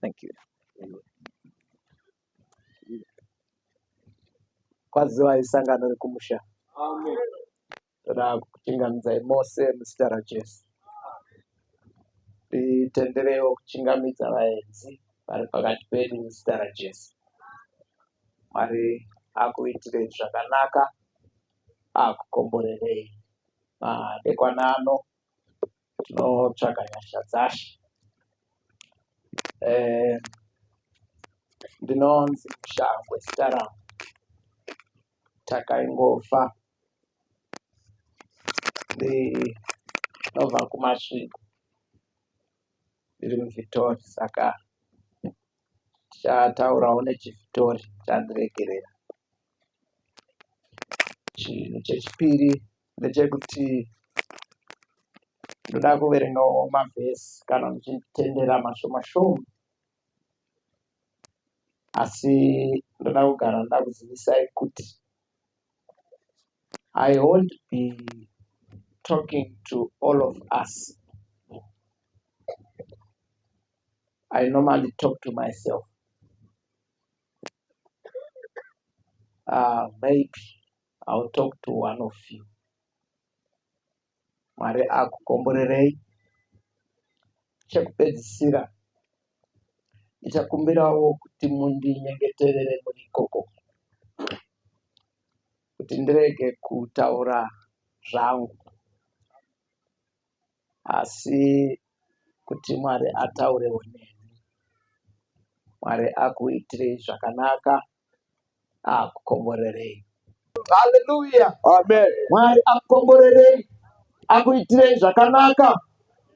Thank you. Kwaziwai sangano rekumusha. Toda kukuchingamidzai mose muzita raJesu. Titenderewo kuchingamidza vaenzi vari pakati pedu muzita raJesu. Mwari akuitirei zvakanaka, akukomborerei. Madekwana ano tinotsvaga nyasha dzashe. Eh, ndinonzi Mushangwe zita rangu. Takaingofa ndinobva kuMasvingo ndiri muVhitori saka tichataurawo nechiVhitori chandiregerera. Chinhu chechipiri ndechekuti ndoda kuverengawo mavhesi kana muchitendera mashoma shoma asi ndoda kugara ndakuzivisai kuti I won't be talking to all of us. I normally talk to myself. Maybe I'll talk to one of you. Mwari akukomborerei. Chekupedzisira, ndichakumbirawo kuti mundinyengeterere muri ikoko kuti ndirege kutaura zvangu asi kuti Mwari ataurewo neni. Mwari akuitirei zvakanaka, akukomborerei. Haleluya. Amen. Mwari akukomborerei, akuitirei zvakanaka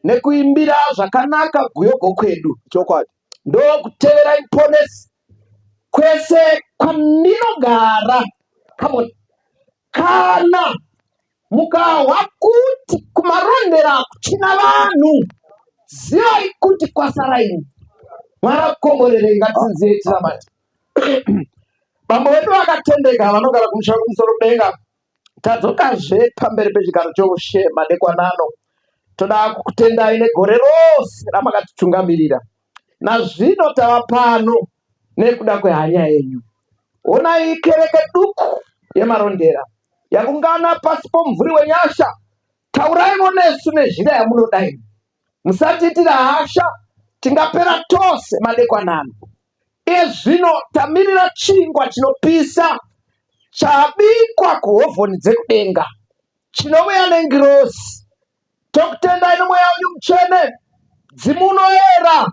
nekuimbira zvakanaka guyogo kwedu. Chokwadi. Ndokuteverai Muponesi kwese kwandinogara. Come on. Kana mukahwa kuti kumarondera kuchina vanhu, zivai kuti kwasara ini. Mwari akukomborerei. Ngatsinziye tinamate. Bambo vedu vakatendeka vanogara kumusha kumusoro kudenga, tadzokazve pamberi pechigaro choushe madekwanano. Toda kukutendai negore rose ramakatitungamirira. Nazvino tava pano nekuda kwehanya yenyu. Honai kereke duku yeMarondera yakungana pasi pomumvuri wenyasha. Tauraivo nesu nezhira yamunoda imi. Musatiitira hasha, tingapera tose madekwanano. Iye zvino tamirira chingwa chinopisa chabikwa kuhovhoni dzekudenga chinouya nengirozi. Tokutendai nomweya wenyu mutsvene, dzimu unoera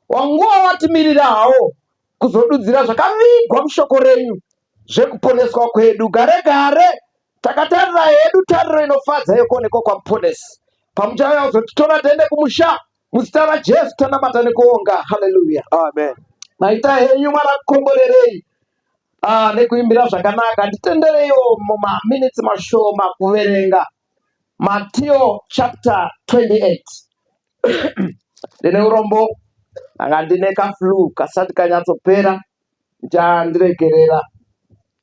wanguva watimirira hawo kuzodudzira zvakavigwa mushoko renyu zvekuponeswa kwedu. Gare gare takatarira hedu tariro inofadza yekuonekwa kwaMuponesi pamuchauya kuzotitora tiende kumusha. Muzita raJesu tanamata nekuonga. Haleluya. Amen. Maita henyu, Mwari akukomborerei nekuimbira zvakanaka. Nditendereiwo mumaminitsi mashoma kuverenga Mateo chapter 28. Ndine urombo, ndanga ndine kaflu kasati kanyatsopera, ndichandiregerera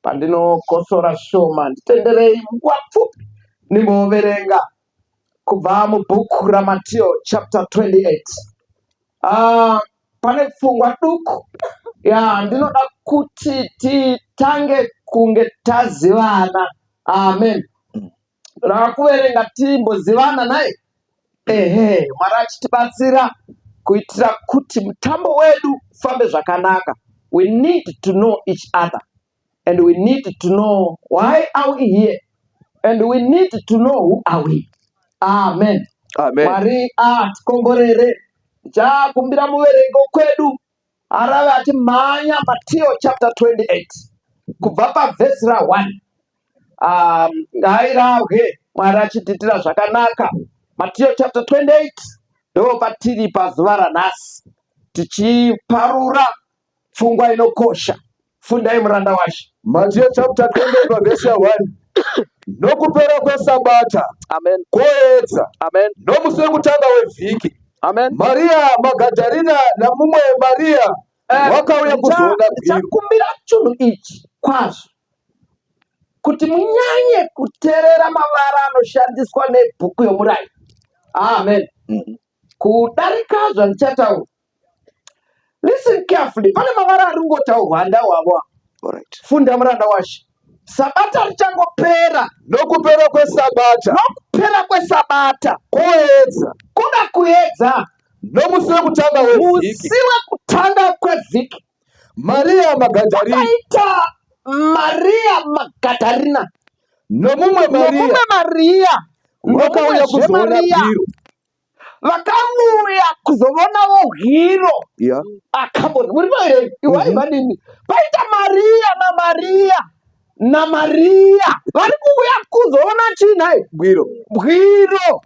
pandinokosora zvishoma. Nditenderei nguva pfupi ndimboverenga kubva mubhuku raMateo chapter 28. Pane pfungwa duku ya ndinoda kuti titange kunge tazivana. Amen. Ndoda kuverenga timbozivana naye. Ehe, Mwari achitibatsira kuitira kuti mutambo wedu ufambe zvakanaka. We need to know each other and we need to know why are we here and we need to know who are we. Amen. Amen. Mwari atikomborere. Ndichakumbira muverengo kwedu arave achimhanya Mateo chapter 28 kubva pavhesi ra1. Ngairahwe Mwari achitiitira zvakanaka. Mateo chapter 28 ndo patiri pazuva ranhasi tichiparura pfungwa inokosha. Fundai muranda waShe. Mateo chapter 28 pavhesi ya 1. Nokupera kwesabata Amen. kwoedza Amen. nomusi wekutanga wevhiki, Amen. Maria Magadharina namumwe Maria wakauya kuzoona bwiro. Ndichakumbira chinhu ichi kwazvo kuti munyanye kuteerera mavara anoshandiswa nebhuku yomurayiro. Amen. Kudarika zvandichataura. Listen carefully. Pane mavara ari kungotaurwa andawavo. Alright. Funda muranda washe. Sabata richangopera. Nokupera kwesabata. Nokupera kwesabata. Kwoedza. Kuda kuedza. Nomusi wekutanga wevhiki. Musi wekutanga kwevhiki. Maria Magadharina. Kwakaita Maria Magadharina. Nomumwe Maria. Nomumwe Maria. Vakauya Nomumwezve kuzoona Maria. bwiro. Vakauya kuzovonawo hwiro. Yeah. Ah, come on. Muri here? Iwai vanini. Paita Maria naMaria naMaria vari kuuya kuzoona chii nhai? Bwiro. Bwiro.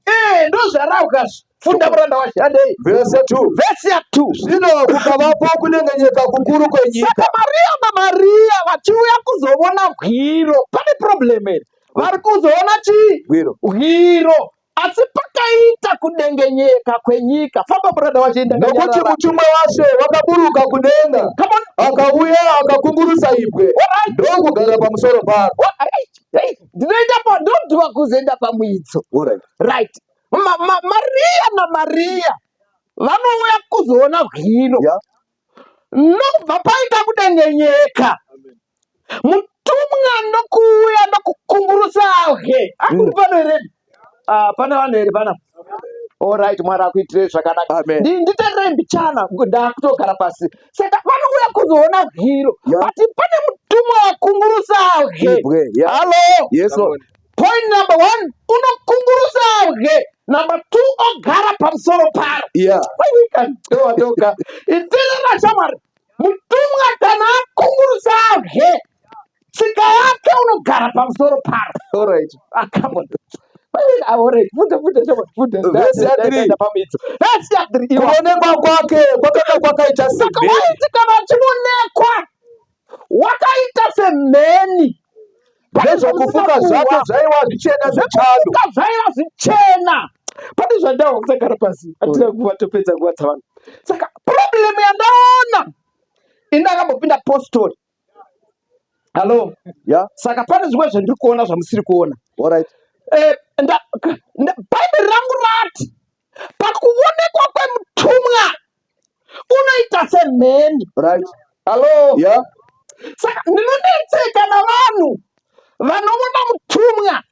Eh, ndozvarauka funda muranda washe handei. Verse 2. Verse ya 2. Zvino kukavapo kunengenyeka kukuru kwenyika. Saka Maria naMaria vachiuya kuzoona bwiro. Pane problem here? Vari kuzoona chii? Bwiro. Bwiro. Asi pakaita kudengenyeka kwenyika. Famba muranda wacho Nokuti ndakanyarara. mutumwa washe wakaburuka kudenga Come on. akauya akakungurusa ibwe Alright. ndokugara pamusoro paro. Ndinoenda pa ndodhuva kuzoenda pamuidzo. Alright. Right. Maria naMaria vanouya kuzoona bwiro. Yeah. Nobva paita kudengenyeka. Mutumwa ndokuuya ndokukungurusa abwe. Akuri pano here? Ah, pane vanhu here panapa? Alright, Mwari akuitirei zvakanaka. Amen. Nditererei mbichana, ndakutogara pasi. Saka vanouya kuzoona bwiro. Yeah. But pane mutumwa wakungurusa abwe. Ibwe. Yeah. Hello. Yes, Lord. Point number 1, unokungurusa abwe. Number 2, ogara pamusoro paro. Yeah. Watoka. Iterera shamwari. Mutumwa kana akungurusa abwe, tsika yake unogara pamusoro paro. Alright. Ah, come on. Alright, funda funda shamwari, funda. Verse ya 3. Pamidzo. Verse ya 3. Iwa. Kuonekwa kwake kwakanga kwakaita Saka semheni. waiti kana achionekwa wakaita semheni. Pane Nezvokufuka zvamusina zvake kuhwa. zvaiva zvichena sechando. Zvekufuka zvaiva zvichena. Pane zvandawa kusagara pasi. Hatina nguva topedza nguva dzavanhu. Saka problem yandaona indakambopinda postori. Hello. Yeah. Saka pane zvimwe zvandiri kuona zvamusiri kuona. Alright. Bhaibheri rangu rati pakuonekwa kwemutumwa unoita semheni. Right. Hello. Yeah. Saka ndinonetseka navanhu vanoona mutumwa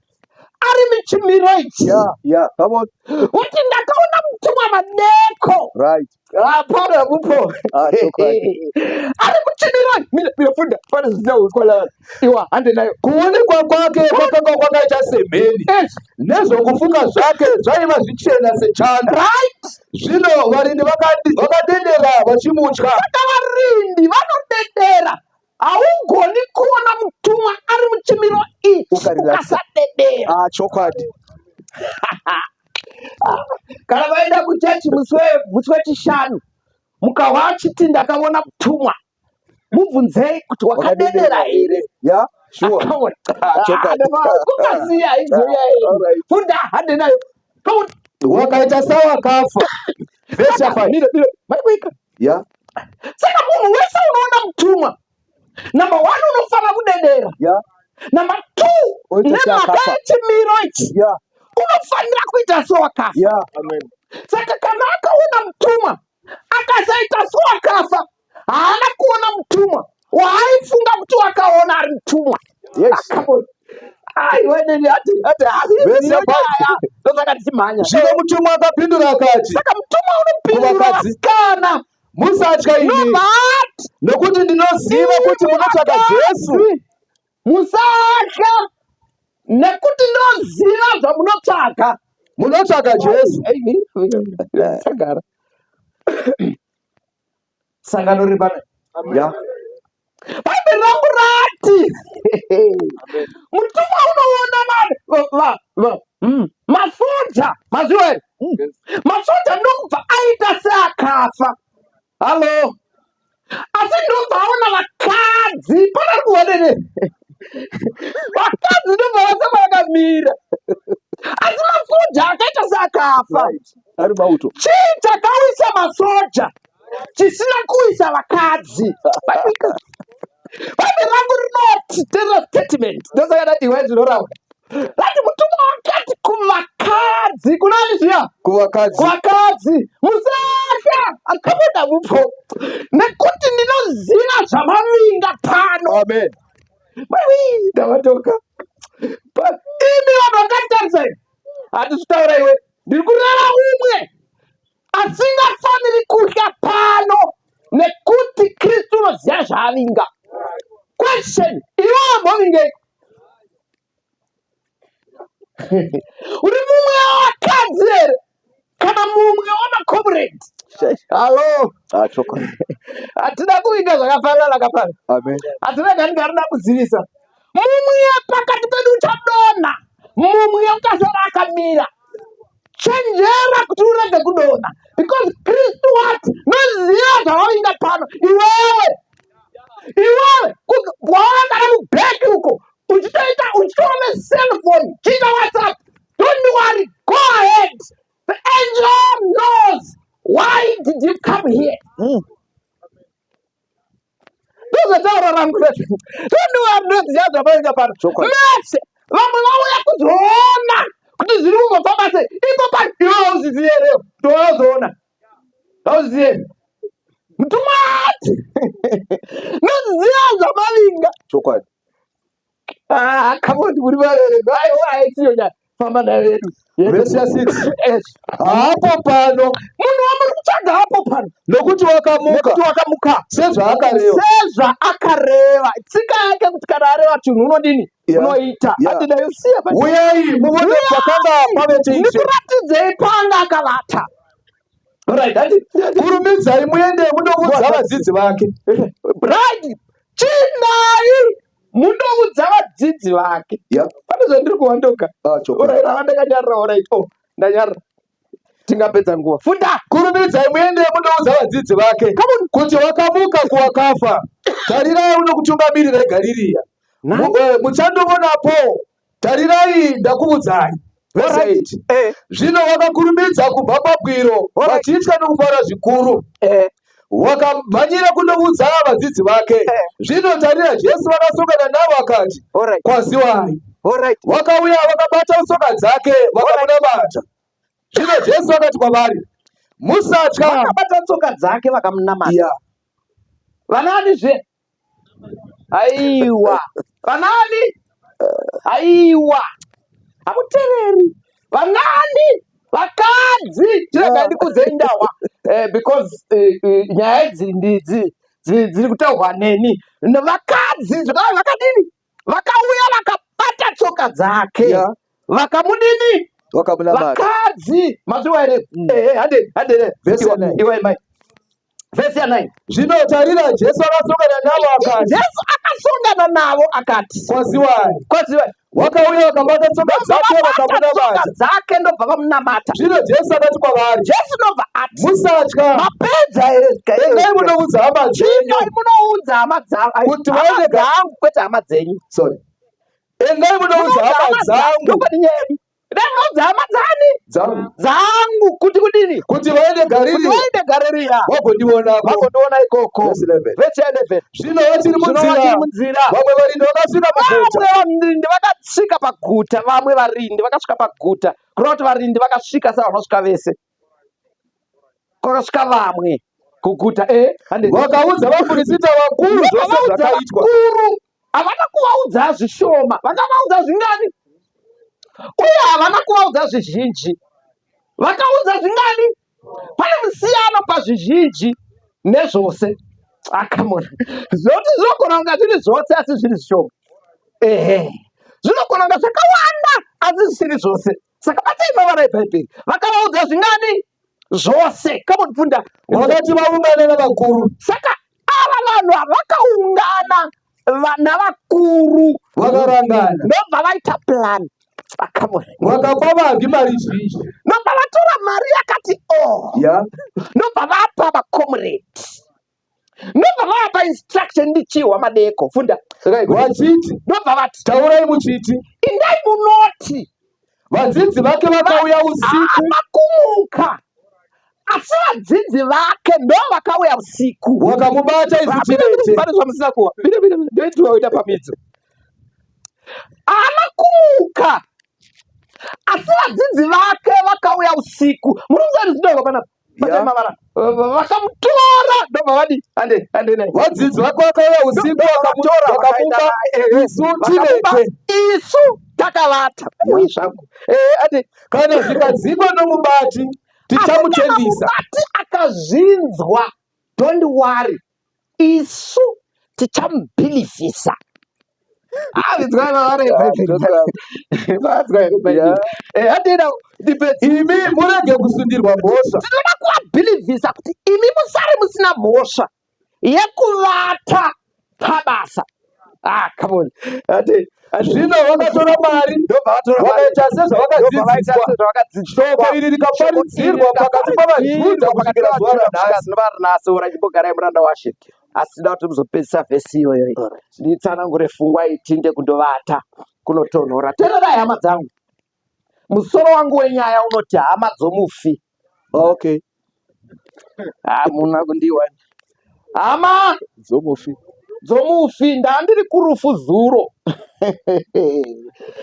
ari muchimiro ichi. Yeah. Yeah. Come on. Kuti ndakaona mutumwa madeko. Right. Ah, Pauro hamupo. Ah, chokwadi. Ari muchimiro. Mira, mira funda. Pane zvichaukwa Iwa, hande nayo. Kuonekwa kwake kwakanga kwakaita semheni. Yes. Nezvokufuka zvake zvaiva zvichena sechando. Right. Zvino varindi vakadedera vachimutya. Saka varindi vanodedera. Haugoni kuona mutumwa ari muchimiro ichi Ukarelaxa. ukasadedera. Ah, chokwadi. Kana vaenda kuchechi musi wechishanu mukahwa achiti ndakaona mutumwa, mubvunzei kuti wakadedera here. Yeah, sure. Come on. Ah, chokwadi. Kukasiya izouya here. Alright. Funda hande nayo. Come on. Wakaita sawakafa. Verse ya 5. Mira, mira. Maikuika. Yeah. Saka munhu wese unoona mutumwa, number 1 unofanira kudedera. Yeah. Number 2, Oita nemhaka seakafa. yechimiro ichi Yeah. unofanira kuita sewakafa. Yeah. Amen. Saka kana akaona mutumwa akasaita sewakafa, haana kuona mutumwa waaifunga kuti wakaona ari mutumwa. Yes. Ah, come on. Ai, wenene, ati, ati, Verse ya ati, 5. ndosaka ndichimhanya. Zvino mutumwa akapindura akati, Saka mutumwa unopindura Kuvakadzi. vasikana. Musatya imi, Nobati nokuti ndinoziva kuti munotsvaka Jesu. Musatya, nekuti ndinoziva zvamunotsvaka. Munotsvaka Jesu. Sagara. Sangano riri pano. Yeah. Bhaibheri rangu rati mutumwa unoona masoja maziwa here? Masoja ndokubva aita seakafa. Hallo. Asi ndobva aona vakadzi pana ari kuonene. Vakadzi ndobva vasama vakamira. Asi masoja akaita seakafa. Right. Ari mauto. Chii chakawisa masoja chisina kuwisa vakadzi? Bhaibheri rangu rinoti, tera statement. Ndosaka ndati iwe zvinoramba. Right, mutumwa wakati kuvakadzi, kunani zviya? Kuvakadzi. Kuvakadzi, musatya, akabuda mupo, nekuti ndinoziva zvamavinga pano. Amen. Maiwi, ndavatoka. Imi vanhu vakatarisa imi, handisi kutaura iwe, ndiri kureva umwe asingafaniri kudya pano nekuti Kristu unoziva zvaavinga. Question, iwe wambovingei? Uri mumwe wavakadzi here kana mumwe wamakomrade? Halo, Ah, chokwadi. hatina kuvinga zvakafanana kapano. Amen. Hatina gani garina kuzivisa. Mumwe pakati pedu uchadonha, mumwe uchasara akamira. Chenjera kuti urege kudonha because Kristu wati noziva zvawavinga pano iwewe iwewe wawakagara mubheki uko uchitoita uchitora necellphone chiita WhatsApp. Don't worry, go ahead. The angel knows why did you come here. Ndozvataura rangu rese. Don't worry, ndoziva zvamainga pano. Chokwadi. Mese vamwe vauya kuzoona kuti zviri kumbofamba sei ipo pano. Iwe hauzizive here? Tozoona hauzizive mutumwa ati noziva zvamavinga. Chokwadi. Ah, come on, muri vaverengi. Aiwa, haisiyo nyaya. Famba nayo yedu. Verse ya 6. Yes. Haapo pano. Munhu wamuri kutsvaga hapo pano. Nokuti wakamuka. Nokuti wakamuka. Sezvaakareva. Sezvaakareva. Tsika yake kuti kana areva chinhu unodini? Yeah. Unoita. Yeah. Handina yosiya pa. Uyai muvone pakanga pavete Ishe. Ndikuratidzei panga akavata. Right, handi. Kurumidzai muende mundoudza vadzidzi vake. Right. Chinai mundoudza vadzidzi vake. Yeah. Pane zvandiri kuwandoka. Ah, chokwadi. Alright, ava ndakanyarara, alright. Oh, ndanyarara. Tingapedza nguva. Funda. Kurumidzai muende mundoudza vadzidzi vake Come on. kuti wakamuka kuwakafa. Tarirai unokutungamirirai Garirea. Muchandovonapo. Tarirai ndakuudzai. Verse 8. Zvino vakakurumidza kubva pabwiro vachitya nokufara zvikuru. Wakamhanyira kundoudza vadzidzi vake. Zvino tarira, Jesu vakasongana navo akati, Kwaziwai. Wakauya vakabata tsoka dzake vakamunamata. Zvino Jesu akati kwavari, Musatya. Vakabata tsoka dzake vakamunamata. Yeah. Vanani zve? Aiwa. Vanani? Aiwa. Hamutereri. Vanani? Vakadzi. Chirega ndikudzei ndawa. Because nyaya idzi ndidzi dziri kutaurwa neni. Vakadzi zvakava vakadini? Vakauya vakabata tsoka dzake. Yeah. Vakamudini? Vakamunamata. Vakadzi. Mazviwa here? Hande, hande. Verse Iwa, 9. iwa mai. Verse ya 9. Zvino tarira, Jesu akasongana navo akati. Jesu akasongana navo akati. Kwaziwai. Kwaziwai. Wakauya vakabata tsoka dzake vakamunamata. Dzake ndobva vamunamata. Zvino Jesu akati kwavari. Jesu ndobva ati. Musatya. Mapedza here? Endai munoudza hama dzenyu. Endai munoudza hama dzangu. Kuti vaende dzangu kwete hama dzenyu. Sorry. Endai munoudza hama dzangu. Ndokwadi nyaya yedu. Endai munoudza hama dzani? Dzangu. Dzangu kuti kudini? Kuti vaende Kuti Garirea. vaende Garirea. Vagondiona. Vagondiona ikoko. Verse 11. Verse 11. Zvino vachiri Zvino munzira. vachiri munzira. Vamwe varindi vakasvika paguta. Vamwe varindi vakasvika paguta. Vamwe varindi vakasvika paguta. Kureva kuti varindi vakasvika savanosvika vese. Kwakasvika vamwe kuguta. Hande. Vakaudza vaprista vakuru zvose Vakaudza zvakaitwa. vakuru. Havana kuvaudza zvishoma, vakavaudza zvingani? Uye havana kuvaudza zvizhinji, vakaudza zvingani? Pane musiyano pazvizhinji nezvose. Akamona zvoti zvinogona kunga zviri zvose asi zviri zvishoma. Ehe, zvinogona kunga zvakawanda asi zvisiri zvose. Saka batai mavara eBhaibheri, vakavaudza zvingani? Zvose. Come on, funda. Vakati vaungana navakuru. Saka ava vanhu ava vakaungana vana vakuru Vakarangana. Ndobva vaita plan. Come on. Vakapa varwi mari zhinji. Ndobva vatora mari yakati oh. Yeah. Ndobva vapa makomrade. Ndobva vapa instruction ndichihwa madeko. Funda. Vachiti. Ndobva vati. Taurai muchiti. Indai munoti. Vadzidzi vake vakauya usiku. Haana kumuka. Asi vadzidzi vake ndo vakauya usiku. Vakamubata isu tivete. Pane zvamusina kuwa. Bire bire bire. Ndoitiwa uita pamidzo. Haana kumuka, asi vadzidzi vake vakauya usiku. Muri kunzwa zvidoko panapa? Mavara vakamutora ndobva vadi hande hande naye. Vadzidzi vake vakauya usiku vakamutora vakamuba isu tivete. Isu takavata. Uyi zvangu. Eh ati kana zvikadzikwa nomubati tichamutendisa. Mubati akazvinzwa don't worry isu tichamubhilivhisa imi murege kusundirwa mhosva tinoda kuvabhilivhisa kuti imi musare musina mhosva yekuvata pabasa ah, come on. Ati, zvino vakatora mari vakaita sezvavakadzidziswa shoko iri rikaparidzirwa pakati pavajudha kusvikira zuva ranhasi ora chimbogarai muranda washe asi da kuti muzopedzisa vhesi iyoyo nditsanangure fungwa itinde kundovata kunotonhora tererai hama dzangu musoro wangu wenyaya unoti hama dzomufi okay hamuna kundiwa hama dzomufi dzomufi ndandiri kurufu zuro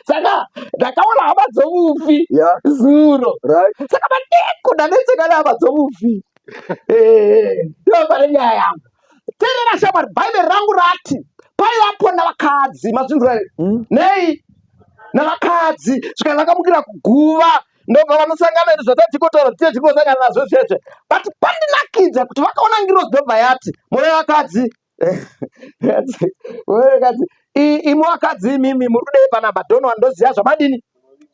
saka ndakaona hama dzomufi yeah. zuro right. saka madeko ndanetseka nehama dzomufi eh, ndopane nyaya yangu terera shamwari bhaibheri rangu rati paivapo navakadzi mazvinzwa here mm. nei navakadzi svika vakamukira kuguva ndobva vanosangana izvi zvatatikotaura tiye tichingosangana nazvo zvese but pandinakidza kuti vakaona ngirozi ndobva yati mune vakadzi vakadzi imi vakadzi imimi muri kudei panapa don't wandoziva zvamadini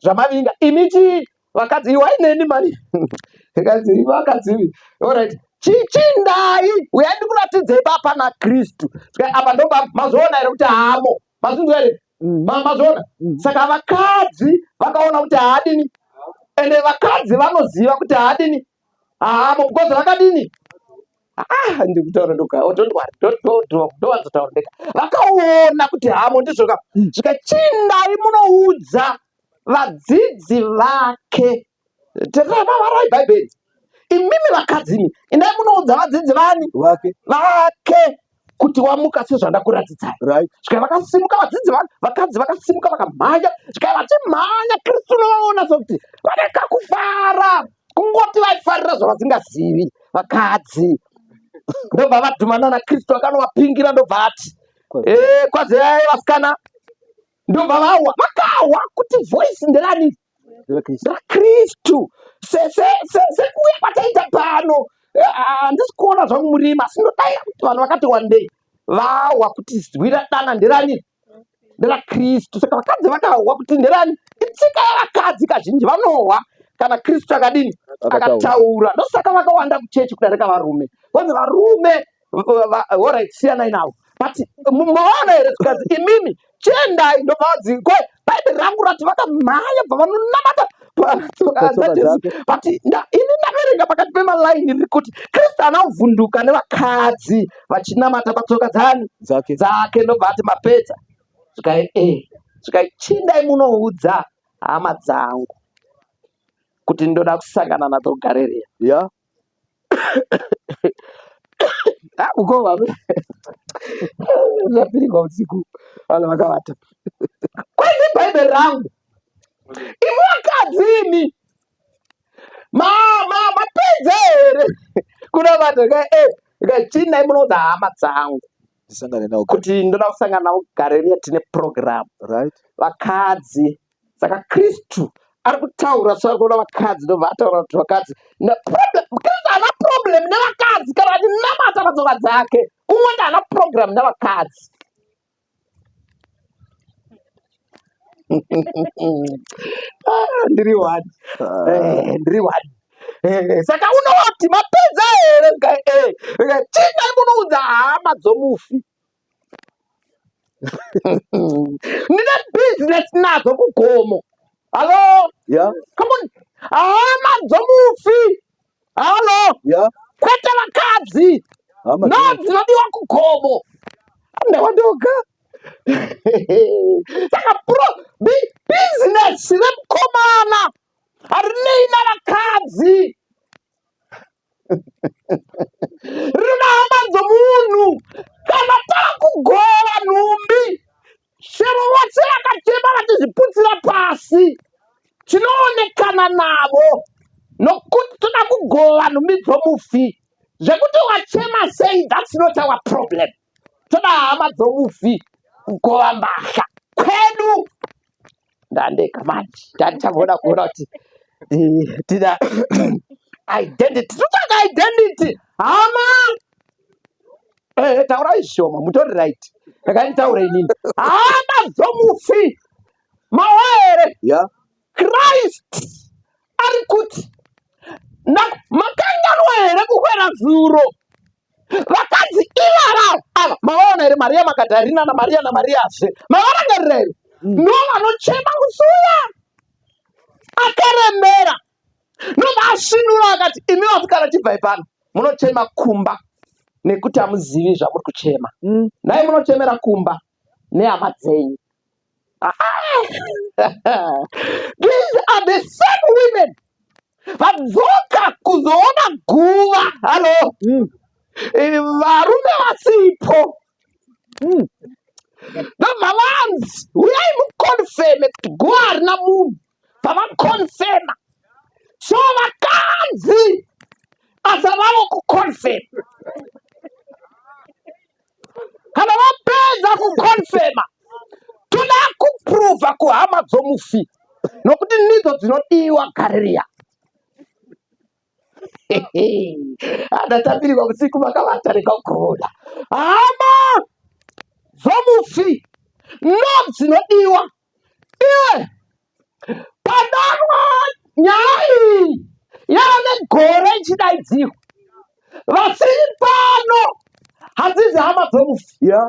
zvamavinga imi chii vakadzi iwai neni mani vakadzi imi vakadzi imi alright chichindai uyai ndikuratidzei papa nakristu apa ndoba mazviona here kuti haamo mazvinzwa here mm. mazviona mm. saka vakadzi vakaona kuti haadini ende vakadzi vanoziva kuti haadini haamo because vakadini ah ndikutaura ndoga oh, don't worry don't don't don't ndowanzotaura ndega vakaona kuti hamo ndizvo ka mm. zvikachindai munoudza vadzidzi vake Tevavarai Bhaibheri. Imimi vakadzi imi, endai munoudza vadzidzi vani vake vake kuti wamuka sezvandakuratidzai. Right. Zvikai vakasimuka vadzidzi vani vakadzi vakasimuka vakamhanya, zvikai vachimhanya Kristu unovaona sokuti vane kakufara kungoti vaifarira zvavasingazivi vakadzi ndobva vadhumana naKristu akanovapingira ndobva ati eh, kwaziyai vasikana ndobva vawa vakawa kuti voice nderani rakristu sekuuya kwataita pano eh, handisi kuona zvangu murima asi ndodaira kuti vanhu vakati wandei vawa kuti zwi radana nderani nderakristu saka vakadzi vakawa kuti nderani itsika yevakadzi kazhinji vanohwa kana kristu akadini akataura ndosaka vakawanda kuchechi kudarika varume kwanzi varume orit siyanai navo but maona here zvikanzi imimi chiendai ndobva kwe bhaibheri rangu rati vakamhanya bva vanonamata patsoka dzajesu but ini ndaverenga pakati pemalaini riri kuti kristu haana kuvhunduka nevakadzi vachinamata patsoka dzani dzake dzake ndobva ati mapedza zvikai e eh, zvikai chindai munoudza hama dzangu kuti ndoda kusangana nadzo kugareria ya Ah, mukoma zvapirigwa usiku vanhu vakavata kwete bhaibheri rangu imi vakadzi imi mapedza here kunamata eh, chinai munoudza hama dzangu ndisangane nawo kuti ndoda kusangana navo kugareria tine program right vakadzi saka kristu ari kutaura so ari kuona vakadzi ndobva ataura kuti vakadzi kristu haana problem nevakadzi kana achinamata patsoka dzake kungoti haana program nevakadzi ah, ndiri one ah. eh, ndiri one eh, saka unoti mapedza here eh, chinai munoudza hama dzomufi ndine business nadzo kugomo hallo yeah. come on hama dzomufi hallo yeah. kwete vakadzi Hama no dzomufi. dzinodiwa kugomo ndawandoga saka pro business remukomana harinei navakadzi rinoda hama dzomunhu kana tava kugova nhumbi chero vose vakachena dzomufi. Zvekuti wachema sei that's not our problem. Toda hama dzomufi kugova mbahla kwedu. Ndandeka manje ndandichamboda kuona kuti eh, tina identity totsvaga identity hama eh, taurai zvishoma mutori right regai nditaure inini hama dzomufi mawa here Yeah. Christ ari kuti makanganwa here kukwera zuro vakadzi ivava ava mavaona here Maria Magadharina naMaria naMariazve mavarangarira here mm. ndo vanochema kusuya akaremera ndobva asvinura akati imi vasikana chibvai pano munochema kumba nekuti hamuzivi zvamuri kuchema mm. nhai munochemera kumba nehama dzenyu These are the same women vadzoka kuzoona guva. Halo mm. Eh, varume vasipo mm. Ndobva vanzi uyai mukonfeme kuti guva harina munhu pavakonfema so vakadzi basa ravo kukonfema kana vapedza kukonfema toda kupruvha kuhama dzomufi nokuti ndidzo dzinodiwa gariria andatapirirwa usiku makavata rekagona hama dzomufi no dzinodiwa iwe padanwa nyaya iyi yava negore ichidaidzirwa vasiri pano hadzizi hama dzomufi yeah.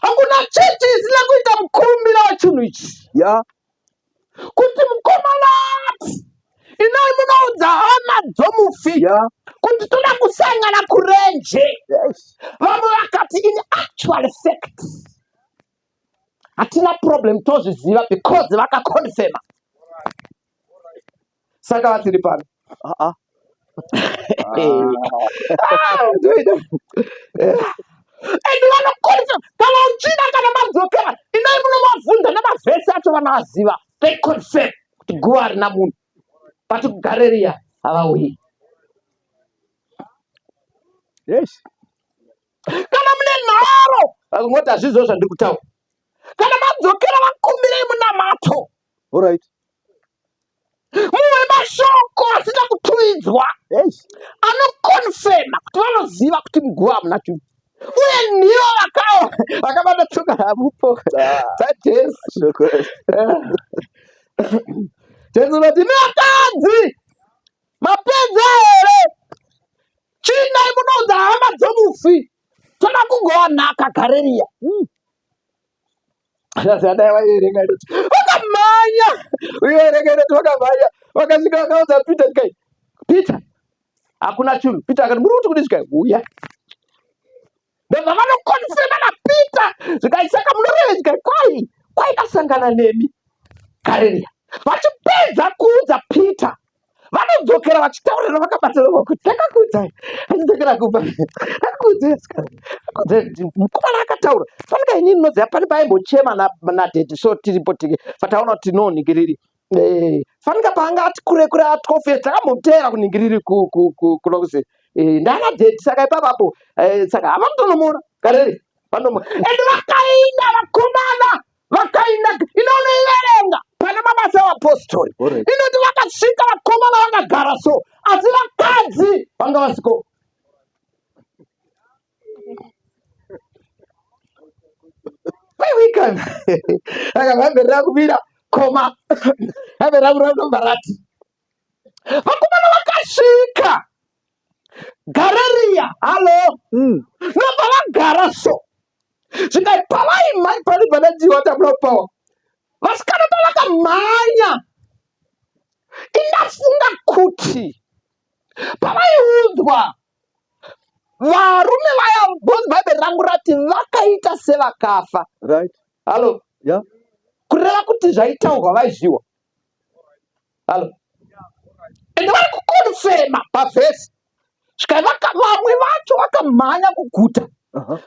Hakuna chechi isina kuita mukurumbira wechinhu ichi yeah. Kuti mukomana ati inai munoudza hama dzomufi yeah. Kuti toda kusangana kurenje yes. Vamwe vakati in actual fact hatina problem tozviziva because vakaconfirma saka vasiri pano ah, ah. Ah, and vanokonfirma kana uchida kana madzokera inai munomavhunza nemavhesi acho vanoaziva they confirm kuti guva harina munhu but kugareriya havauyi yes kana mune nharo vakungoti hazvizvo zvandiri kutaura kana madzokera vakumbirei munamato Alright. Mumwe mashoko asina kutumidzwa yes. Anokonfema kuti vanoziva kuti muguva hamuna chinhu uye ndivo vakabata tsoka ramupo ah. dzajesu jesu unoti imi vakadzi mapedza here Chiendai munoudza hama dzomufi toda kugova nhaka Gareriya. Mm. Adai vaiverenga inoti vakamhanya, uiverenga inoti vakamhanya, vakasvika vakaudza Peter zvikai, Peter hakuna chinhu. Peter akati muri kuti kudii zvikai, uya. Ndobva vanokonfirma naPeter zvikai, saka munoreve zvikai, kwai kwai ndasangana nemi Gareriya. Vachipedza kuudza Peter vanodzokera vachitaurirana vakabatana maoko takakuudzai achidzokera kumba takakuudzai asikana mukomana akataura fanika inini noziva pane paimbochema nadhedhi so tiripo tike pataona kuti tinoningiriri eh, fanika paanga ati kure kure atofes takambomuteera kuningiriri kunokuzi eh, ndana dhedhi saka ipapapo eh, saka havanotonomora kareri vanomo and vakainda vakomana vakainda inonoiverenga pane mabasa evapostori inoti vakasvika vakomana vakagara so asi vakadzi vanga vasiko weekend aka bhaibheri rakubira koma bhaibheri rangu rakubva rati vakomana vakasvika gareriya halo mm. nobva vagara so zvikai pavaimhanya pane panadiwa tabula power vasikana pavakamhanya indafunga kuti pavaiudzwa varume vaya because bhaibheri rangu rati vakaita sevakafa right halo yeah. kureva kuti zvaitaurwa vaizviwa Halo. Ende vari kukonfema pavhesi. Svikai vamwe vacho vakamhanya kuguta.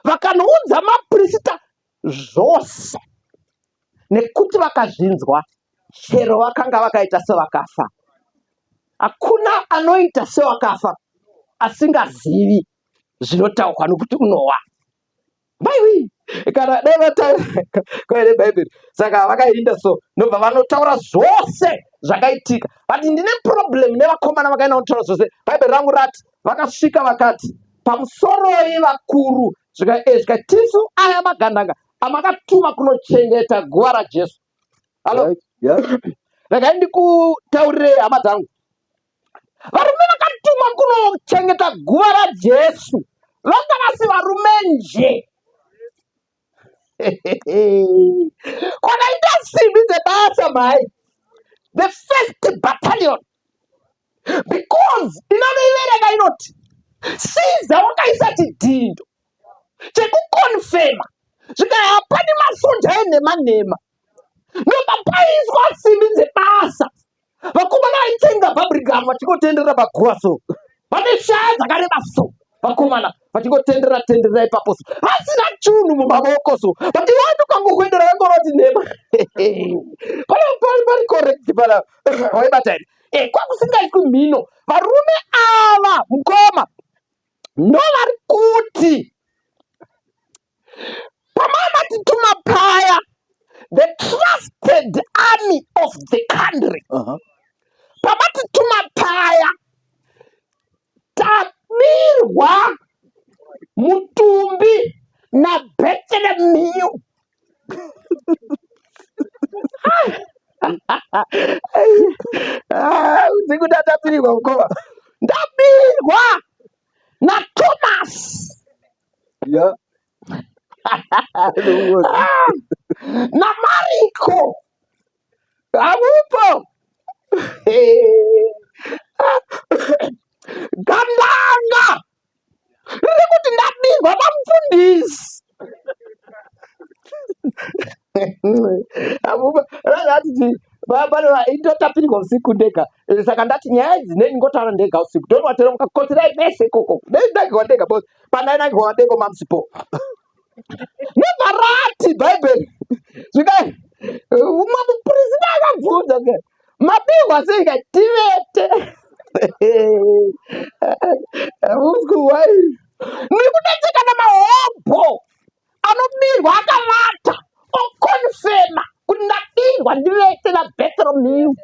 Vakanoudza maprisita zvose. Nekuti vakazvinzwa chero vakanga vakaita sevakafa. Hakuna anoita sewakafa asingazivi zvinotaurwa nokuti unowa. Maiwi kana dai vataura kwaine bhaibheri saka vakainda so ndobva vanotaura zvose zvakaitika but ndine problem nevakomana vakaenda kunotaura zvose bhaibheri rangu rati vakasvika vakati pamusoroi vakuru zvika eh, zvika tisu aya magandanga amakatuma kunochengeta guva rajesu halo Right. Yeah. regai ndikutaurirei hama dzangu varume vakatumwa kunochengeta guva rajesu vanga vasi varume nje kwakaita simbi dzebasa mhai the first battalion because inonoiverenga inoti siza wakaisa chidhindo chekukonfema zvikai hapani masoja enhema nhema nobva paiswa simbi dzebasa vakomana vaitsenga bhabrigamu vachingotenderera paguva so vane shaya dzakareba so vakomana vachingotenderera tenderera ipapo so vasina chunhu mumavoko so but iwe tukangokuendera vangoroti nhema pana pari pari correct pana waibata here eh, kwakusingaiswi mhino varume ava mukoma ndovari kuti pamamatituma paya the trusted army of the country pamatituma paya tabirwa mutumbi nabethelemiu ah, usiku ndatapirirwa mukoma ndabirwa nathomas Yeah. Ah, namariko hamupo gandanga riri kuti ndabirwa namufundisi indotapirirwa usiku ndega eh, saka ndati nyaya idzi nendingotaura ndega usiku ndonwatera mukakotsirai mese ikoko ndendagirwa ndega bos pandainagirwa ndego mamusipo nebva rati bhaibheri zvikai umwe mupurisita akabvunza zvikai mabihwa sei kai tivete usikuwai ndiri kunetsekana mahobho anobirwa akavata okonfema kuti ndabirwa ndivete nabetromiu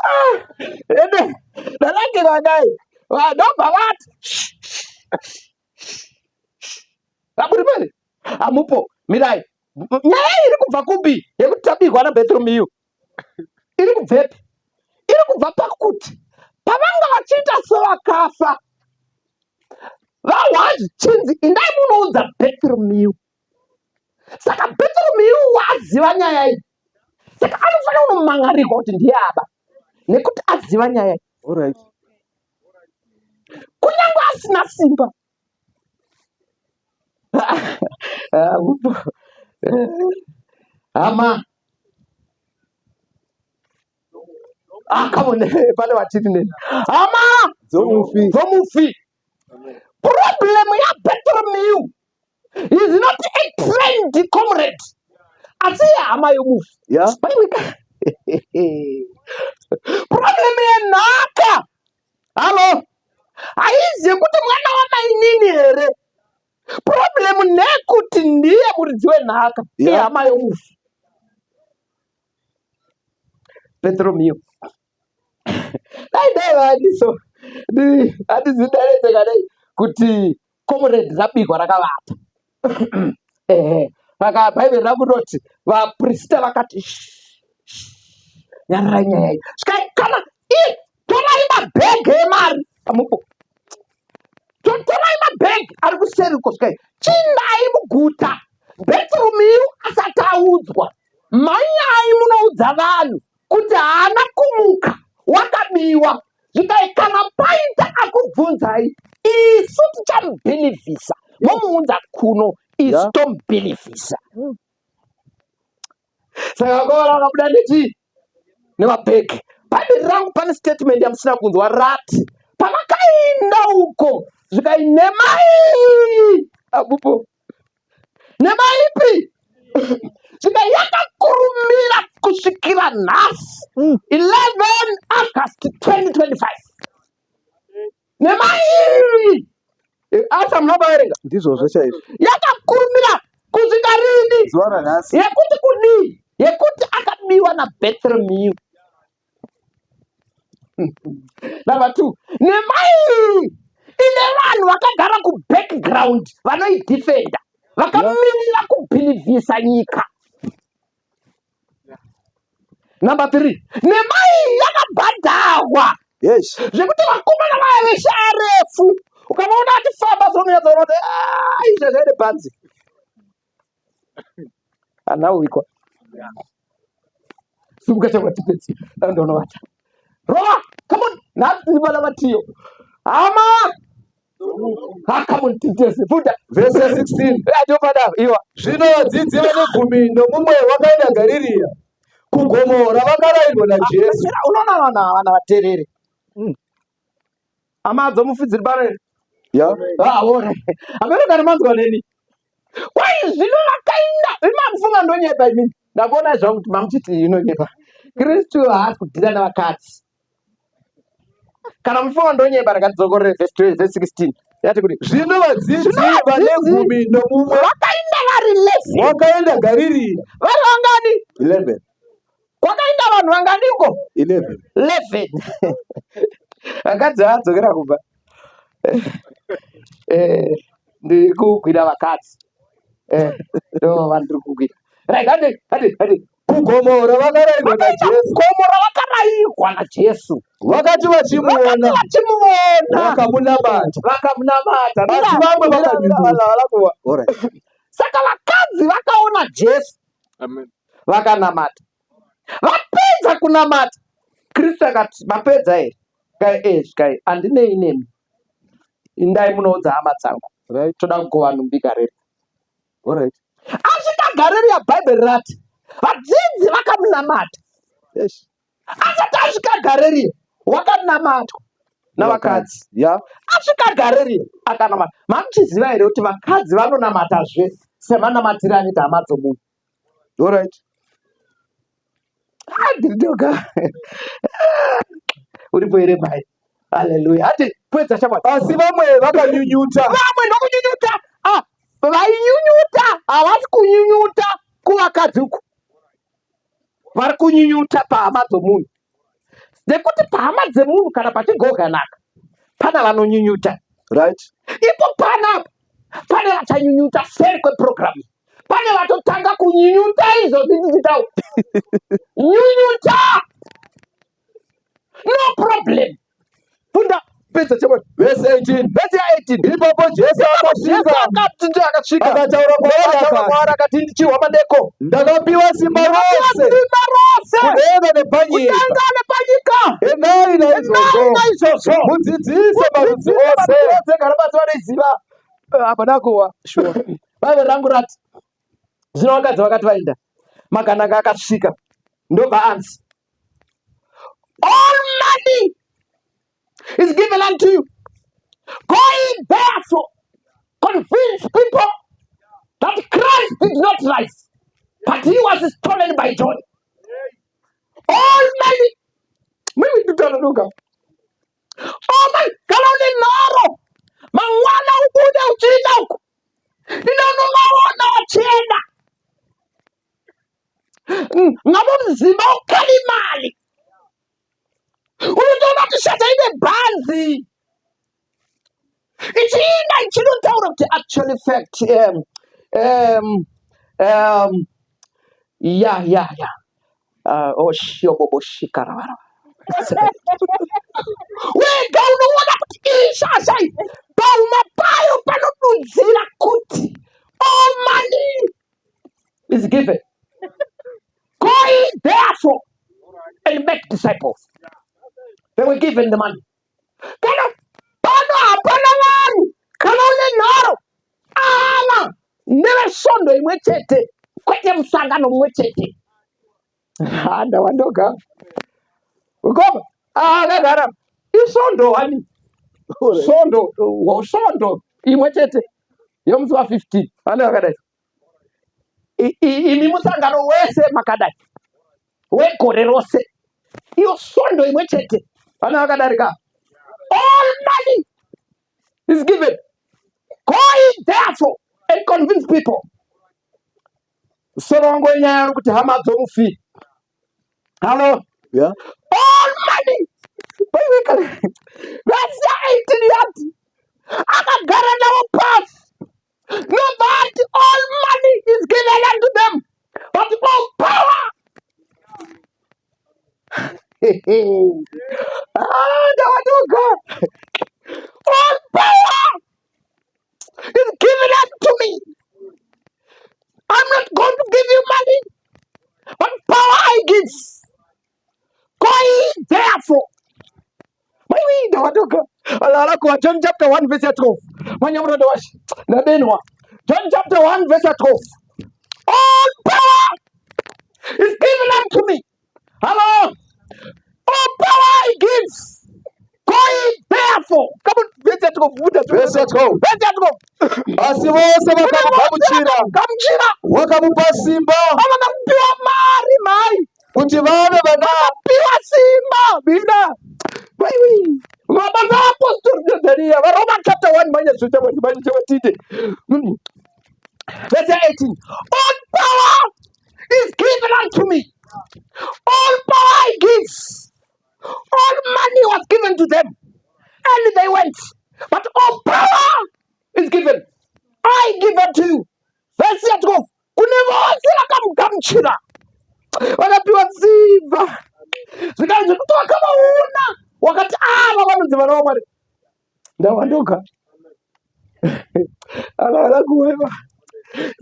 Ah, ende ndanakirwa dai vanobva vati vaburi pari hamupo mirai nyaya iri kubva kupi yekuti tabirwa nabetromiu iri kubvepi iri kubva pakuti pavanga vachiita sevakafa vahwa zvichinzi indai munoudza Bartholomew saka Bartholomew waziva nyaya iyi saka anofanira kunomangarirwa kuti ndiye aba nekuti aziva nyaya iyi Alright. kunyange asina simba hama ah, come on pane vatiri neni hama dzomufi dzomufi problem yaBartholomew is not a trained comrade asi hama yomufi Yeah. Problem yenhaka halo haizi yekuti mwana wamainini here problem nekuti ndiye muridzi wenhaka Yeah. ihama yomufi Bartholomew dai dai vadiso handizindaredzeka dai kuti comrade rabikwa rakavata ehe saka bhaibheri rangu rinoti vaprista vakati "Shh, shh, nyararai nyaya iyi svikai kana i torai mabhegi emari amupo torai mabhegi ari kuseri uko svikai chindai muguta Bartholomew asati audzwa mhanyai munoudza vanhu kuti haana kumuka wakabiwa zvikai kana paita akubvunzai isu tichamubhilivhisa momuunza kuno isu Yeah. tomubhilivhisa saka vakomana vakabuda nechii nemabhegi bhaibheri rangu pane statement yamusina kunzwa rati pavakainda uko zvikai nemai abupo nemaipi Svika yakakurumira kusvikira nhasi 11 August 2025. Nemai Asa munobaverenga. Ndizvozvo chaizvo. Yakakurumira kusvika rini? Zuva ranhasi. Yekuti kudii? Yekuti akabiwa naBethlehem. Number 2. Nemai ine vanhu vakagara kubackground vanoidefenda vakamirira kubhilivhisa nyika. Number 3. Nemai yakabhadharwa Yes. Zvekuti vakomana vaya veshaya refu ukavaona achifamba sononyatsoona kuti ah, izvo zvaine bhanzi anauikwa simuka chakwa tipedzi andonovata rova come on nhasi tiri vana vatiyo hama ha come on titese funda Vhesi ya 16. Ndopada iwa. Zvino vadzidzi vane gumi nomumwe vakaenda Garirea, kugomo ravakarayirwa naJesu. Unoona vana vana vaterere. Hama dzomufi dziri pano here? Ya. Ah, ore. Hameno kana manzwa neni. Kwai zvino vakaenda, imi mamufunga ndonyepa imini. Ndakuona zvangu kuti mamuchiti inonyepa. Kristu haasi kudhira navakadzi. Kana mufunga ndonyepa rakadzokorere verse 12, verse 16. Yati kuti Zvino vadzidzi Zvino vane vadzidzi gumi nomumwe vakaenda vari 11. vakaenda Garirea. Vari vangani? 11. Kwakaenda vanhu vanganiko? 11. 11. Vakadzi vadzokera kumba. Ndiri kugwira vakadzi. Ndo vandiri kugwira. Right, hande, hande, hande. Kugomo ravakarairwa Vakaenda naJesu. kugomo ravakarairwa naJesu. Vakati Vakati vachimuona, vachimuona, vakamunamata. Vakamunamata. Asi vamwe vakanyunyuta. All right. Saka vakadzi vakaona Jesu. Amen. Vakanamata. Vapedza kunamata, Kristu akati, mapedza here? Kai eh, zvikai, handinei nemi. Indai munoudza hama dzangu. Right. Toda kugova nhumbi Garirea. All right. Asvika Garirea, Bhaibheri rati vadzidzi vakamunamata. Yes. Asati asvika Garirea, wakanamatwa navakadzi. Yeah. Asvika Garirea akanamata. Mamuchiziva here kuti vakadzi vanonamatazve semanamatiro anoita hama dzomunhu? All right. Ah, ndiri ndoga. Uripo here mai? Haleluya. Hati pedza shamwari. Asi vamwe vakanyunyuta. Vamwe ndokunyunyuta. Ah, vainyunyuta havasi kunyunyuta kuvakadzi uku. Vari kunyunyuta pahama dzomunhu. Nekuti pahama dzemunhu kana pachigoganaka pana vanonyunyuta. Right. Ipo panapa pane vachanyunyuta seri kweprogramu. Pane vatotanga kunyunyuta izvozvi ndichitaura. Nyunyuta. No problem. Funda pedza chemwe. Verse 18. Verse ya 18. Ipapo Jesu Jesu akasvika akati akasvika akataura kwavari akataura akati, kwavari akati ndichihwa madeko. Ndakapiwa simba rose Simba rose kudenga nepanyika. kudenga nepanyika. Endai naizvozvo Endai naizvozvo. mudzidzise marudzi ose. Ose kana basi vanoiziva. Hapana kuwa. Sure. Bhaibheri rangu rati zvino vakadzi vakati vaenda makanaka akasvika ndobva anzi all money is given unto you. Go ye therefore, convince people that Christ did not rise, but he was stolen by John. All money. Mimi nditanonoka. All money. Kana une nharo, mangwana ubude uchienda uko. Ndinonovaona vachienda. Ngabo mzimba ukali mali. Unotoona kuti shata ine bhanzi. Ichiinda ichinotaura kuti actually fact ya ya ya. Oshobobo shikaravara. Wega unoona kuti iyi shasha iyi pauma payo panodudzira kuti all money is given. Go ye therefore and make disciples. They were given the money. Kana pano hapana vanhu kana une nharo ava nevesvondo imwe chete kwete musangano mumwe chete. Ha, ndawandoga. Ukoma, akagara isvondo wani. Svondo, svondo imwe chete yomusi wa 15. Vane vakadai. Imi musangano wese makadai wegore rose, iyo svondo imwe chete, vana vakadarika. All money is given. Go ye therefore and convince people. Musoro wangu wenyaya uri kuti hama dzomufi. Hallo? Yeah. All money. Verse 18 yati akagara navo pasi, nobva ati all money is given unto them, but all power. Ah, ndawatuka. All power is given unto me. I'm not going to give you money, but power I give. Go ye therefore. Maiwi, ndawatuka. Alala John chapter 1 verse 12. Manyamurado washi. Ndadenwa. John chapter 1 verse 12. All power is given unto me. Hello. All power I give. Go ye therefore. Come on, verse 12. Buda. Verse 12. Verse 12. Asi vose vakamugamuchira, Gamuchira. wakamupa simba Havana kupiwa mari mai. kuti vave vana Vakapiwa simba. Bida. Maiwi. Mabasa apostori Tanzania. VaRoma chapter 1 manya zvicha manya chavatite. Verse 18. All power is given unto me. All power I give. All money was given to them. And they went. But all power is given. I give unto you. Verse 12. Kune vose vakamugamuchira vakapiwa simba, zvikanzi kuti wakavaona wakati ava vanonzi vana vaMwari. Ndawandoka avana kuweva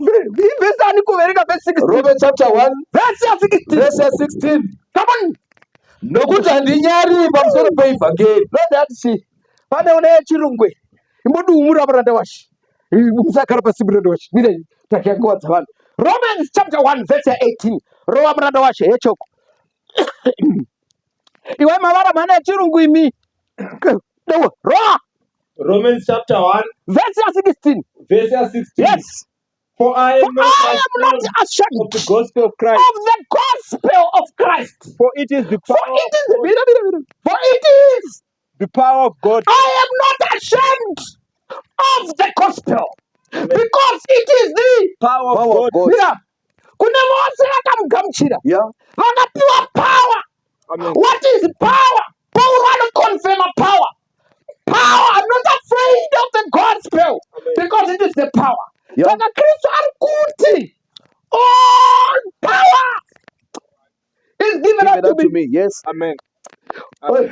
vhesi ani kuverenga vhesi 16. Romans chapter 1 Vhesi ya 16. Verse ya 16. Come on. Nokuti handinyari pamusoro peivhangeri. Lord, chi pane une yechirungwe imbodumura muranda washe, musagara pasi muranda washe, mire takia nguva dzavanhu. Romans chapter 1 verse ya 18. Rova muranda washe yechoko iwe mavara mhana yechirungu imi. Dewa, rova. Romans chapter 1, Verse ya 16. Verse ya 16. Yes. For I For am not I am not ashamed ashamed of the gospel of Christ, of the gospel of Christ. For it is the For power, it is, mira, mira, mira. For it is the power of God. I am not ashamed of the gospel because it is the Power of Power of God. God. Mira, kune vose vakamugamuchira vakapiwa power. Amen. What is power? Pauro anoconfirma power. Power. I'm not afraid of the gospel Amen. because it is the power. Saka Kristu ari kuti all power is given Given unto unto me. me. Yes. Amen. Amen.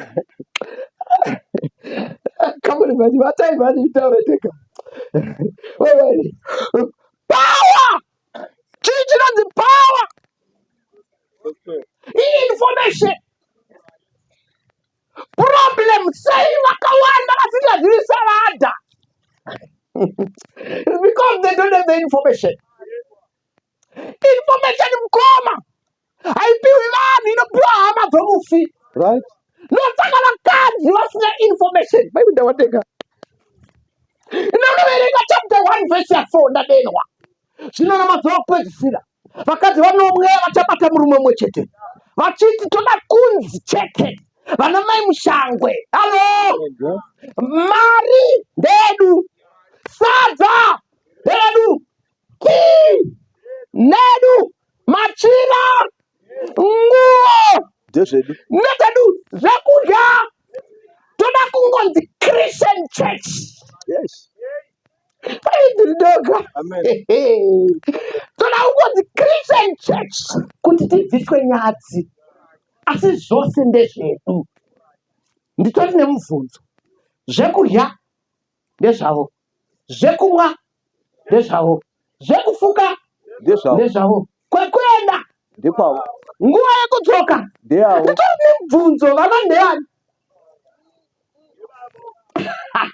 Come on, man. Vatai mani itaure tega. Wait, wait. Power. Chii chinonzi power? Gospel. Information. Problem sei vakawanda vasingazivi savada? It's because they don't have the information. Information mukoma haipiwi vanhu, inopiwa hama dzomufi. Nosaka vakadzi vasina information. Vaikuda watega inonoverenga chapter 1 verse ya 4. Ndadenwa. Zvino namazuva okupedzisira vakadzi vanomwe vachabata murume mumwe chete vachiti toda kunzi chete vana mai mushangwe. Hallo, mari ndedu, sadza ndedu, tii nedu, machira, nguo Ndezvedu. Ndezvedu, zvekudya toda kungonzi Christian church. Ndiridoga. Amen. Toda kungonzi Christian church kuti tibviswe nyadzi, asi zvose ndezvedu. Nditori nemubvunzo. Zvekudya ndezvavo, zvekumwa ndezvavo, zvekufuka Ndezvavo. ndezvavo, kwekuenda Ndekwavo. Nguva yekudzoka Ndeyavo. Nditori nemubvunzo, vana ndeyani? Come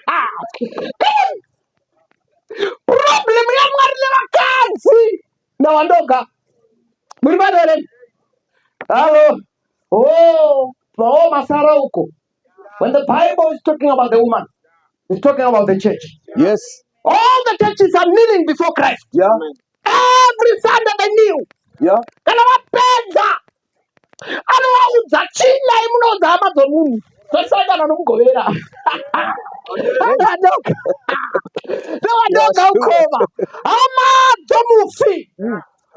on. Problem yaMwari nevakadzi ndawandoga muri pano here? Hallo? Oh, oh, masara uko. When the Bible is talking about the woman, it's talking about the church. All the churches are kneeling before Christ. Every Sunday they knew. Kana vapedza anovaudza chinai munoudza hama dzomunhu tosangana nomugovera adoka ndovadoka ukoma hama dzomufi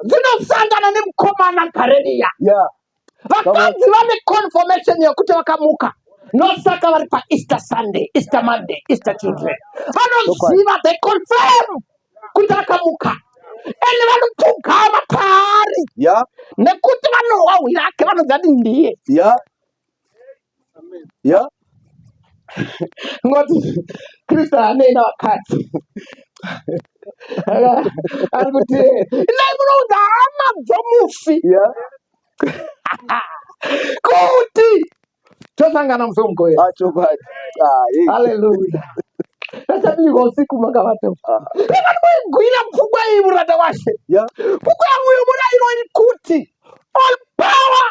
dzinosangana nemukomana Gareriya. Vakadzi vane confirmation yekuti vakamuka, nosaka vari paEaster Sunday, Easter Monday, Easter children vanoziva, they confirm kuti akamuka ende vanopfugama paari nekuti vanohwa hwi rake, vanoziva kuti ndiye. Ngoti Kristu haanei navakadzi, ari kuti indai munoudza hama dzomufi kuti tosangana musi wemugovera. Ah, chokwadi. Ah, hey. Haleluya! Tachabikwa usiku makavata. Igwira pfungwa iyi, muranda washe. Pfungwa yangu yomurayiro iri kuti all power,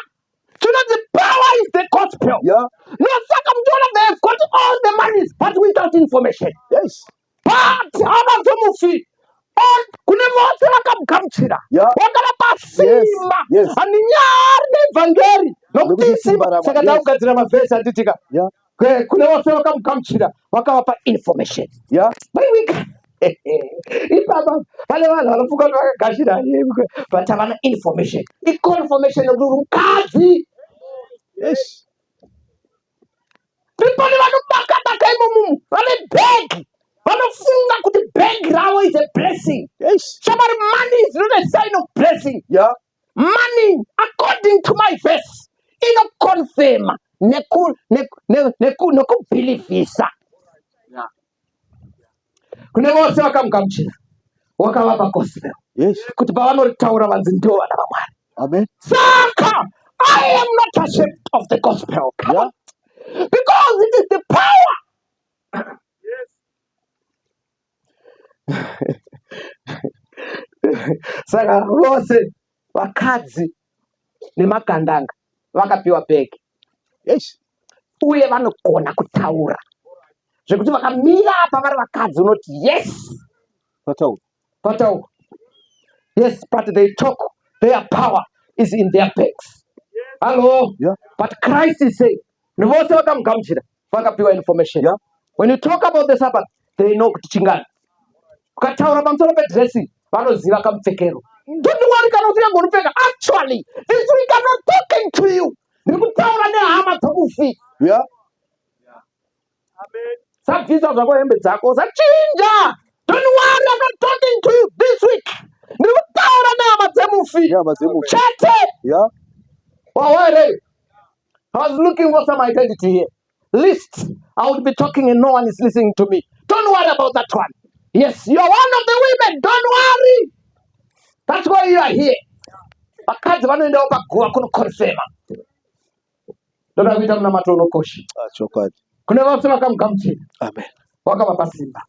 chinonzi power is the gospel. Nosaka muchiona they have got all the monies but without information. But hama dzomufi, all kune vose vakamugamuchira wakavapa simba. Handinyari neevhangeri nokuti Nokuti isimba. simba raMwari. Saka ndakugadzira mavhesi, handitika? Yeah. Kune vose vakamugamuchira vakavapa information. Maiwika ipapa pane vanhu vanofunga kuti vakagashira, but havana information. Iconfirmation yekuti uri mukadzi. Pane vanobaka baka imomumu vane bhegi, vanofunga kuti bhegi ravo is a blessing. Shamwari, money is not a sign of blessing. Money, according to my verse, inoconfirma nekubhilivhisa. Kune vose vakamugamuchira wakavapa gospel kuti pavanoritaura vanzi ndivo vana vaMwari. Amen. Saka I am not ashamed of the gospel. Come on. Because it is the power. Saka vose vakadzi nemagandanga vakapiwa bhegi uye vanogona kutaura zvekuti vakamira apa vari vakadzi unoti yes. Pataura. Pataura, yes, but they talk, their power is in their bags. Hello? But Christ is saying nevose vakamugamuchira vakapiwa information. When you talk about the Sabbath, they know kuti chingani. Ukataura pamusoro pedressing, vanoziva kamupfekero. Don't worry kana usingagoni kupfeka. Actually, this week I'm not talking to you, ndiri kutaura nehama dzomufi. Sabvisa zvako hembe dzako, usachinja. Don't worry, I'm not talking to you this week, ndiri kutaura nehama dzemufi. Nehama dzemufi. Chete. Wawere, I was looking for some identity here. List I would be talking and no one is listening to me. Don't worry about that one. Yes, you are one of the women. Don't worry. That's why you are here. Vakadzi vanoendawo paguva kunokonfema. Ndoda kuita munamato unokosha. Ah, chokwadi. Kune vose vakamugamuchira Amen. wakavapa simba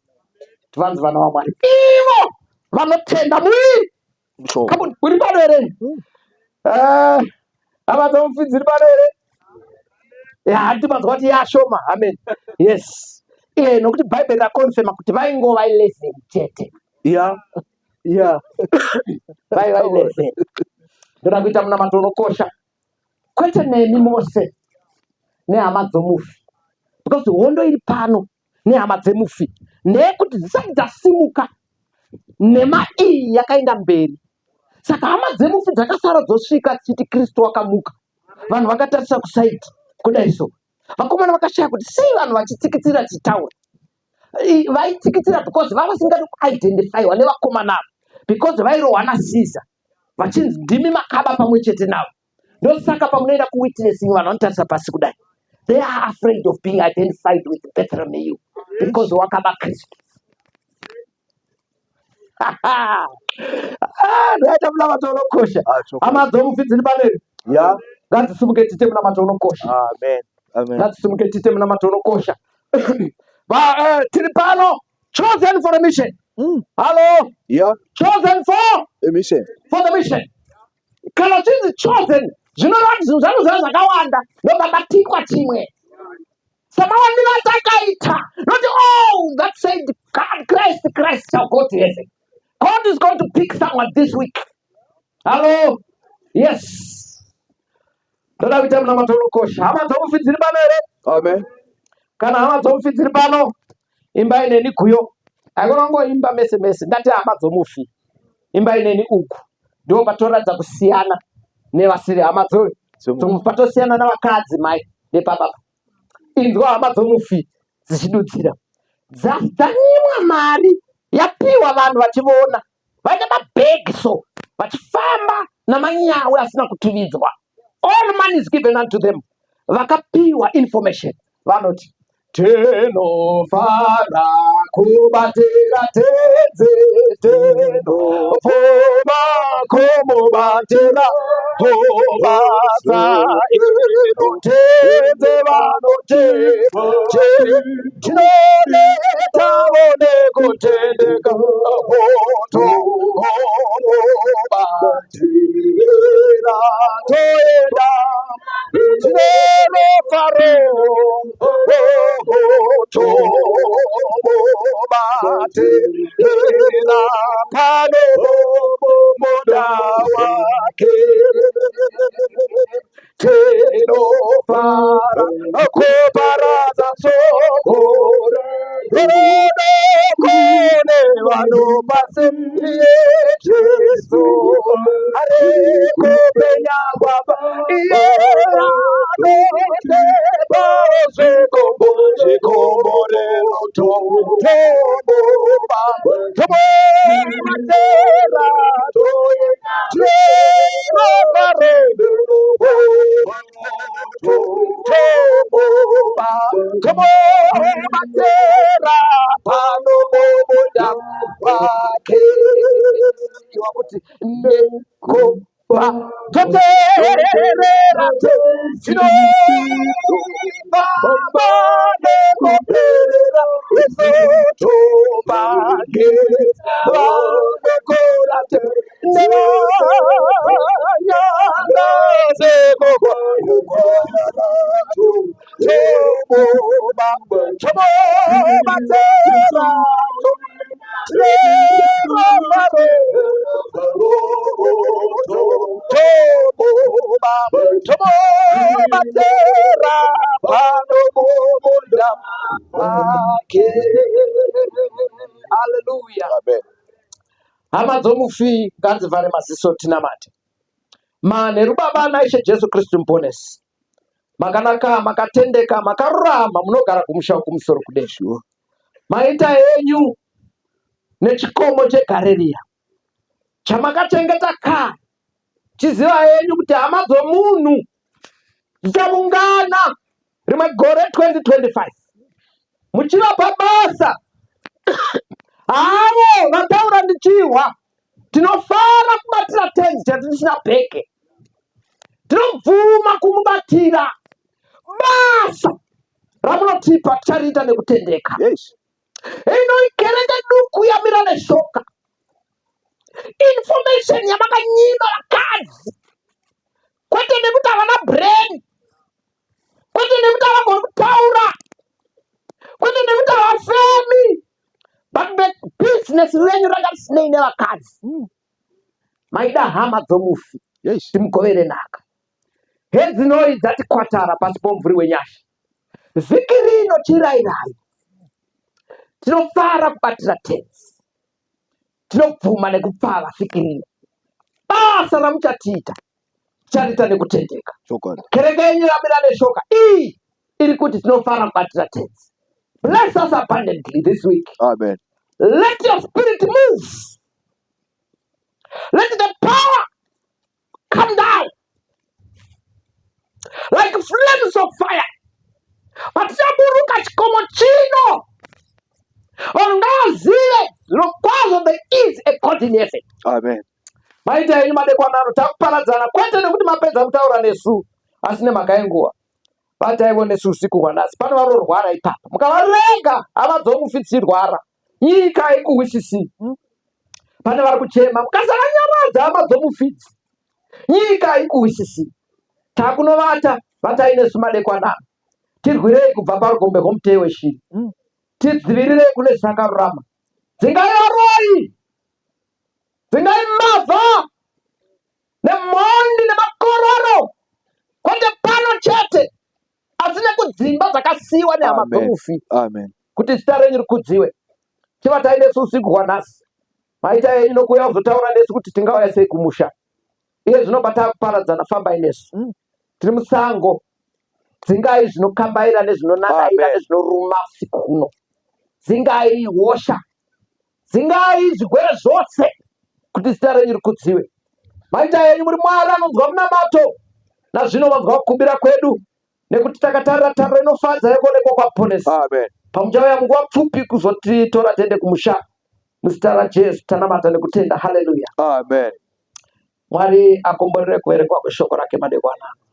kuti vanzi vana vaMwari, ivo vanotenda muii. Shoko. Come on, uri pano here? Eh, hama dzomufi dziri pano here? Ya, handiti manzwa kuti yashoma? Amen, yes. Iye nokuti Bhaibheri rakonfema kuti vaingova 11 chete. Vaiva 11. Ndoda kuita munamato unokosha, kwete nemi mose, nehama dzomufi, because hondo iri pano nehama dzemufi ndeyekuti dzisati dzasimuka, nhema iyi yakaenda mberi. Saka hama dzemufi dzakasara dzosvika dzichiti Kristu wakamuka, vanhu vakatarisa kusaidi kudai. So vakomana vakashaya kuti sei vanhu vachitsikitsira chitaura. Vaitsikitsira because vava vasingadi kuidentifyiwa nevakomana ava, because vairohwa naCaesar vachinzi ndimi makaba pamwe chete navo. Ndosaka pamunoenda kuwitnessing vanhu vanotarisa pasi kudai. They are afraid of being identified with Bethlehem because wakaba Kristu. Ah, ndaita munamato unokosha. Ah, chokwadi. Hama dzomufi dziri paneri, ngadzisimuke tiite munamato unokosha. Amen. Amen. Ngadzisimuke tiite munamato unokosha. Tiri pano chosen for a mission. Hallo? Chosen for A mission. For the mission. Kana chinzi chosen, zvinoreva kuti zvinhu zvangu zvava zvakawanda, ndobva patikwa chimwe samawandiro atakaita, not all that said God, Christ, Christ shall go to heaven. God is going to pick someone this week. Hallo, yes, ndoda kuita munamato unokosha. Hama dzomufi dziri pano here? Amen. Kana hama dzomufi dziri pano, imbai neni guyo. Haikona kungoimba mese mese, ndati hama dzomufi imbai neni uku. Ndipo patoratidza kusiyana nevasiri hama dzomufi, patosiyana navakadzi mai nepapapa. Inzwa hama dzomufi dzichidudzira, dzanyimwa mari yapiwa vanhu vachivona vaine mabhegi so vachifamba namanyawi asina kutuvidzwa. All money is given unto them. Vakapiwa information vanoti tinofara kubatira tenzi, tinopfuma kumubatira tobata ino tenzi vanoti tinonetavo nekutendeka tomubatira toenda tinerofaro tomubatira pano muda wake tinofara kuparadza soko rudo kune vanhu pasi. Iye Jesu ari kupenya kwapa, iye anotepa zvikombo zvikomborero tomuba tomubatera tinofare tomuba tomubatera pano mumunda wake wakuti nekopa toteerera tinofamba nekuperera isu tobage vanokora nevanyanga sekoko tomuba tomubatera tinofare tomuba tomubatera pano mumunda wake. Haleluya. Amen. Hama dzomufi ngadzivhare maziso tinamate. Manheru Baba naIshe Jesu Kristu Muponesi, makanaka, makatendeka, makarurama, munogara kumusha kumusoro kudenga. Sure. Maita henyu nechikomo cheGarirea chamakachengeta kare, chiziva henyu kuti hama dzomunhu dzichaungana rimwe gore 2025 muchivapa basa. Havo vataura ndichihwa, tinofara kubatira tenzi chati tisina bheke, tinobvuma kumubatira basa ramunotipa, tichariita nekutendeka. Yes. Ino ikereke duku yamira neshoka. Information yamakanyima vakadzi, kwete nekuti havana brain, kwete nekuti havagoni kutaura, kwete nekuti havafemi, but business renyu ranga risinei nevakadzi. Maida hama dzomufi Yes. timugovere nhaka. Hedzinoi dzati kwatara pasi pomumvuri wenyasha. Vhiki rino chirayirai, tinofara kubatira tenzi, tinobvuma nekupfava. Vhiki rino basa ramuchatiita tichariita nekutendeka. Chokwadi. Kereke yenyu yamira neshoka iyi iri kuti tinofara kubatira tenzi. Bless us abundantly this week. Amen. Let your spirit move, let the power come down like flames of fire. Patichaburuka chikomo chino, vanhu ngavazive zvirokwazvo there is a God in heaven. Amen. Maita henyu madekwanano, takuparadzana kwete nekuti mapedza kutaura nesu, asi nemhaka yenguva. Bataivo nesu usiku hwanhasi. Pano varorwara ipapa, mukavarega hama dzomufi dzichirwara, nyika haikuhwisisi. Pane vari kuchema, mukasavanyaradza hama dzomufidzi, nyika haikuhwisisi. Takunovata, batai nesu madekwanano. Tirwirei kubva parugombe rwomuteyi weshiri, tidzivirirei kune zvisakarurama. Dzingai varoyi, dzingai mbavha. Nemhondi nemakororo, kwete pano chete, asi nekudzimba dzakasiyiwa nehama dzomufi. Amen. Kuti zita renyu rikudziwe. Chivatai nesu usiku hwanhasi. Maita yenyu nokuuya kuzotaura nesu kuti tingauya sei kumusha. Iye zvino pataakuparadzana, fambai nesu. Tiri musango. Dzingai zvinokambaira nezvinonanaira nezvinoruma usiku huno. Dzingai hosha. Dzingai zvigwere zvose kuti zita renyu rikudziwe. Maita yenyu muri Mwari anonzwa munamato. Nazvino manzwa kukumbira kwedu nekuti takatarira tariro inofadza yekuonekwa kwaMuponesi. Amen. Pamuchauya munguva pfupi kuzotitora tiende kumusha. Muzita raJesu tanamata nekutenda. Haleluya. Amen. Mwari akomborere kuverengwa kweshoko rake madekwana ano.